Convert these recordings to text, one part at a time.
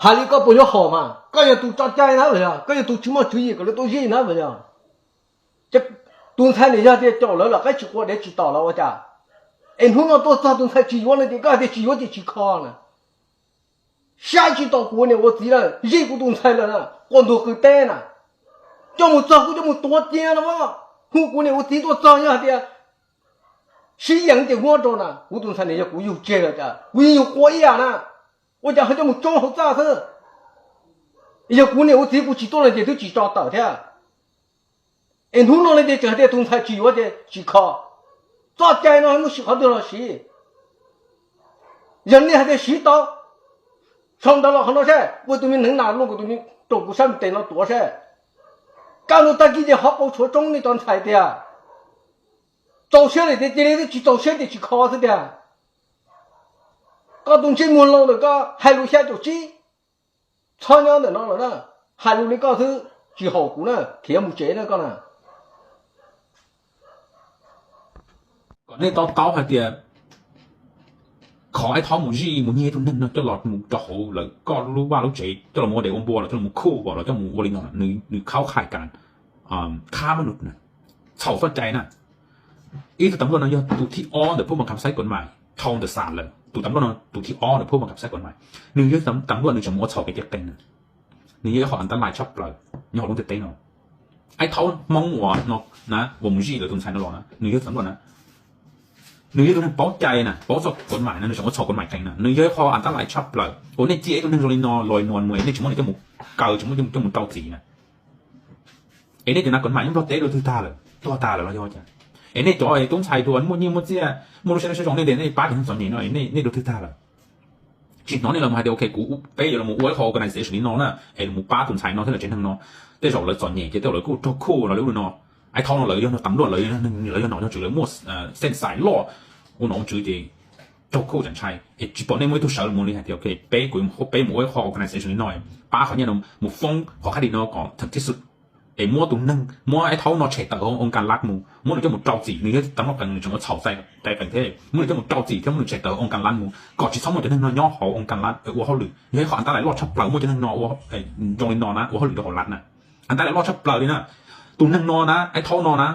Hais li koj puas yuav hom mas? Koj yog tus tso cai na los yog koj yog tus tsis muaj tswv yim kom lawv tuaj zij na los yog? Tus ntxhais nim yog tias caum lawv los qaib tsis qua dev tsis tom los ua cas? Es hnub no tuaj txog tus ntxhais tsis yuav no ces koj hais tias tsis yuav ces tsis kho na. Saib tsis taus kuv niam ua txiv lawm, zij kuv tus ntxhais lawm na, quas ntuag qw teb na. Coj mus txog kuj coj mus tuav cia no, hu kuv niam ua txiv tuaj txog yog hais tias sib yees ces muab rau na, kuv tus ntxhais nim yog kuv yug tseg los cas kuv yeej yug qua ib yam na. Ua cas ho coj mus tsoob hauv txaj xwb? Yog kuv niam ua txiv kuv tsis tuaj no ces twb tsis tso tawm thiab. Es hnub no li tias tseem hais tias tus ntxhais tsis yuav ces tsis kho. Txoj cai no muaj sim qhov twg los siv. Yog nej hais tias siv tau, sau ntawv los qhov no seb, ua tus me neev nas luaj kuv tus me, rau kuv sab me tes no tuav seb. Kaj ntug tag kis ces hov qau tshuav tsoob nej cov ntxhais tiag. Txaus siab li tias cia li, twb tsis txaus siab ces tsis kho xwb tiag. Koj tus ntsej muag laus ntawm koj hais lus xya caum tsib, txhob nyob ntawm no lawm na. Hais lus li koj xwb tsis haum kuv na, khiav mus tsev na koj na. Kom nej to taub hais tias qhov Aib Thaub mus zij mus nyiag ib tug neeg no coj los mus rau hauv lawv koj lub vaj lub tsev, coj los mus ua dev ua npua los coj los mus khuj los coj mus ua li no, nws khaub khais kas khab mab nus, txhaum txoj cai na. Ib tug tam luaj no yog tus thib ob ntawm phuj mas kham saib kuv mas thau ntawm xam lawm, tus tam luaj no tus thib ob ntawm phuj mas kham saib kuv mas, nws yog tam luaj nws tseem mus ua txhaum kev cai qees na. Nws yog ib qho an tab lais tshaj plaws nyob hauv lub ntiaj teb no. Aib Thaub Hmoob uas no na uas mus zij lawv tus ntxhais no los na nws yog tam luaj na, nws yog tus neeg paub cai na, paub txoj kuv mas na, nws tseem ua txhaum kuv mas qees na, nws yog ib qho an tab lais tshaj plaws uas nej cia ib tug neeg zoo li no los mus, nej tsis muab nws coj mus kaw, tsis muab coj mus rau txim na. Es nej cov nas kuv mas nyob Nplog teb dua twg tag lawm, tuag tag lawm los yog cas? Es nej cov tub ntxhais dua muaj nyiaj muaj txiaj muaj lub siab dua siab zoo nej tias nej pab cov neeg txom nyem no es nej dua twg tag lawm? Tsis hnov nej los hais tias ok kuv, peb yuav los ua ib qho organization li no na es los pab tus ntxhais no thiab lawv tsev neeg no, tej zaum lawv txom nyem ces tej zaum lawv kuj raug khuj los li ub li no. Aib Thaub no lawv yog tau luaj, lawv yog nom yog tswv, lawv muaj xeej xais loj ua nom ua tswv ces raug khuj tseem ntshai. Es tsis pom nej muaj ib tug sawv los mus li hais tias ok peb kuv, peb mus ua ib qho organization li no, pab qhov nyiaj no mus foob qhov khab di no kom theem thib xwm, es muab tus neeg, muab Aib Thaub no tshem tawm hauv oo kas lab mus, muab nws coj mus rau txim, nws yog tam luaj qees nws tseem ua txhaum txais qees thiab, muab nws coj mus rau txim thiab muab nws tshem tawm hauv oo kas lab mus kom tsis txhob muaj cov neeg no nyob hauv oo kas lab ua hauj lwm. Yog ib qho an tab lais loj tshaj plaws muaj cov neeg no zoo li no na ua hauj lwm rau hauv lab na. An tab lais loj tshaj plaws li na. Tus neeg no na, Aib Thaub no na,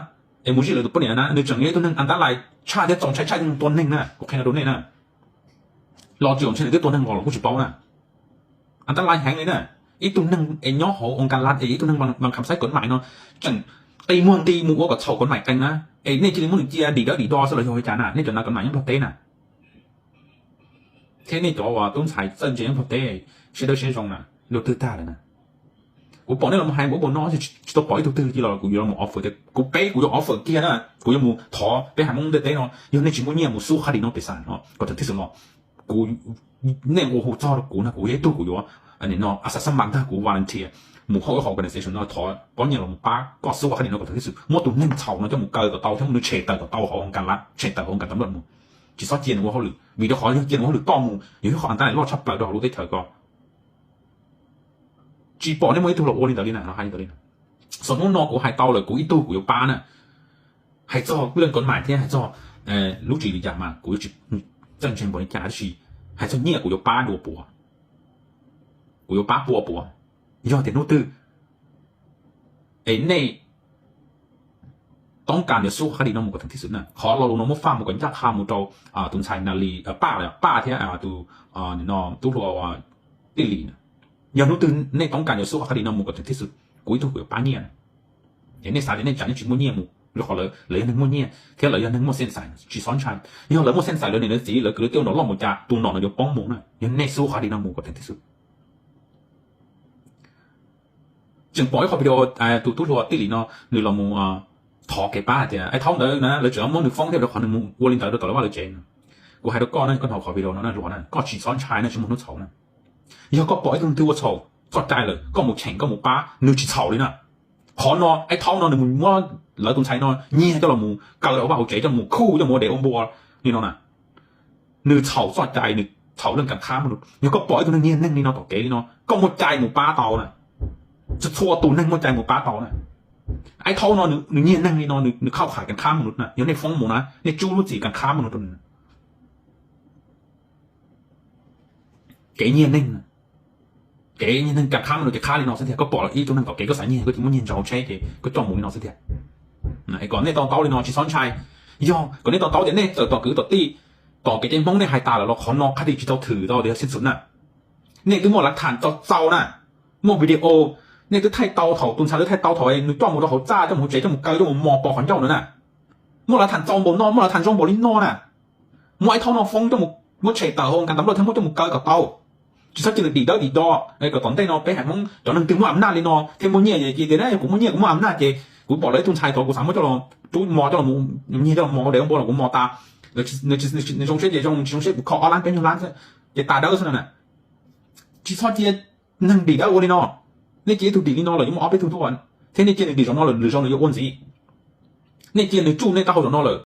es mus zij lawv tus poj niam na, nws tseem yog ib tug neeg an tab lais tshaj thiab txaus ntshai tshaj tus tua neeg na, kuv qhia no rau nej na. Los tsis txaus ntshai nws twb tua neeg los los kuj tsis paub na. An tab lais heev li na. Ib tug neeg es nyob hauv oo kas lab es ib tug neeg mas kham saib kuv mas no tseem qi muag nti mus ua kom txhaum kuv mas qees na. Es nej cia li muab nws cia dim dawb dim do xwb los yog li cas na, nej cov nas kuv mas nyob Nplog teb na. Thiab nej cov uas tub ntxhais txawj ntse nyob Nplog teb, siab dawb siab zoo na, dua twg tag lawm na. Kuv pom nej los hais npaum no tsis tau pom ib tug twg li los kuv yuav los offer tias kuv, peb kuv yuav offer kiag na, kuv yuav mus thov peb haiv Hmoob ntiaj teb no yog nej tsis muaj nyiaj mus xub qhab di no pes xas no kom theem thib xwm los, kuv, nej ua hu txog rau kuv na kuv yog ib tug kuv yuav no a xa xab mas ntag kuv volunteer mus hauj ib qho organization no thov pob nyiaj los mus pab koj xub qhab di no kom theem thib xwm muab tus neeg txhaum no coj mus kaw kom tau thiab muab nws tshem tawm kom tau hauv oo kas lab, tshem tawm hauv oo kas tam luaj mus. Tsis txhob cia nws ua hauj lwm, vim rau qhov yog cia nws ua hauj lwm toj mus yog ib qho an tab lais loj tshaj plaws rau hauv lub teb chaws ko. Tsis pom nej muaj ib tug los ua li ntawd li na, hais li ntawd li na. Xam hnub no kuv hais tau lawm kuv ib tug kuv yuav pab na. Hais txog leej kuv mas thiab hais txog lub tswv yim li cas mas kuv yuav tsis txawj ntseeg npaum li cas tab sis hais txog nyiaj kuv yuav pab dua puav, kuv yuav pab pua puav. Yog tias hnub twg es nej toob kas yuav xub qhov qhab di no mus kom theem thib xwm na, qhov lo lus no muab faj mus kom ncaj qha mus rau tus ntxhais Nas Lis, Paj, Paj thiab tus tub hluas Tij Lis na. Yog hnub twg nej toob kas yuav xub qhov qhab di no mus kom theem thib xwm, kuv ib tug kuv yuav pab nyiaj na. Es nej xav tias nej tsam nej tsis muaj nyiaj mus, rau qhov lawv yog neeg muaj nyiaj thiab lawv yog neeg muaj xeej xais, tsis txhob ntshai. Yog lawv muaj xeej xais lawv niam lawv txiv lawv kwv lawv tij ua nom loj mus cas tus nom no yuav poob mus na. Yog nej xub qhov qhab di no mus kom theem thib xwm. Tseem pom ib qho video tus tub hluas Tij Lis no nws los mus thov kev pab hais tias Aib Thaub ntawd na lawv tseem muab nws foob thiab rau qhov nws mus ua li ntawd rau tom lawv vaj lawv tsev. Kuv hais rau koj na, koj hnov qhov video no na, luag na, koj tsis txhob ntshai na, tsis muaj hnub txhaum na. Yog koj pom ib tug twg ua txhaum txoj cai lawm koj mus cheem koj mus pab nws tsis txhaum li na. Qhov no Aib Thaub no nws mus muab lawv tus ntxhais no nyiag coj los mus kaw rau hauv vaj hauv tsev coj mus khuj coj mus ua dev ua npua li no na. Nws txhaum txoj cai, nws txhaum leej kam khab mab nus. Yog koj pom ib tug neeg nyiag neeg li no tom kev li no koj muaj cai mus pab tau na. Txhua txhua tus neeg muaj cai mus pab tau na. Aib Thaub no nws nyiag neeg li no nws khauj kham kam khab mab nus na, yog nej foob mus na nej tsub lub txim kam khab mab nus rau nws. Kev nyiag neeg na, Kev nyiag neeg ka qhab no ces qhab li no xwb tiag. Koj pom ib tug neeg tom kev koj xav nyiag koj cia muab nyiag ntsaws hauv tsheb ces koj coj mus li no xwb tiag. Kom nej to taub li no tsis txhob ntshai. Yog kom nej to taub tias nej txawm tom kwv tom tij, tom kev cai Hmoob nej hais tas lawm los qhov no qhov twg tsis tau thwm tau tias xij txhum na. Nej twb muaj lav tham txaus txaus na, muaj video, nej twb thaij tau thaum tus ntxhais twb thaij tau thaum nws coj mus rau hauv txaj, coj mus hauv tsev, coj mus kaw, coj mus mos pos qhov ncauj no na. Muaj lav tham txaus npaum no, muaj lav tham zoo npaum li no na. Muaj ib thaub no foob coj mus muab tshem tawm hauv nkas tas nplaj thiab muab coj mus kaw kom tau. Tsis txhob cia nws dim dawb dim do. Kom tom ntej no peb haiv Hmoob cov neeg twg muaj am naj li no thiab muaj nyiaj ces tias kuv muaj nyiaj kuv muaj am naj ces kuv pom lawv ib tug ntxhais tod kuv xav muab coj los rub mos coj los nyiag coj los mos dev npua los kuv mos tas. Nws zoo siab ces zoo, tsis zoo siab kuv kho ob lab peb nyuag lab xwb ces tas dawb xwb no na. Tsis txhob cia neeg dim dawb ua li no. Nej cia ib tug dim li no los yuav muaj ob peb tug tuaj, thiab nej cia nws dim zaum no lwm zaus nws yuav ua ntxiv. Nej cia nws tsuj nej taub hau zaum no lawm,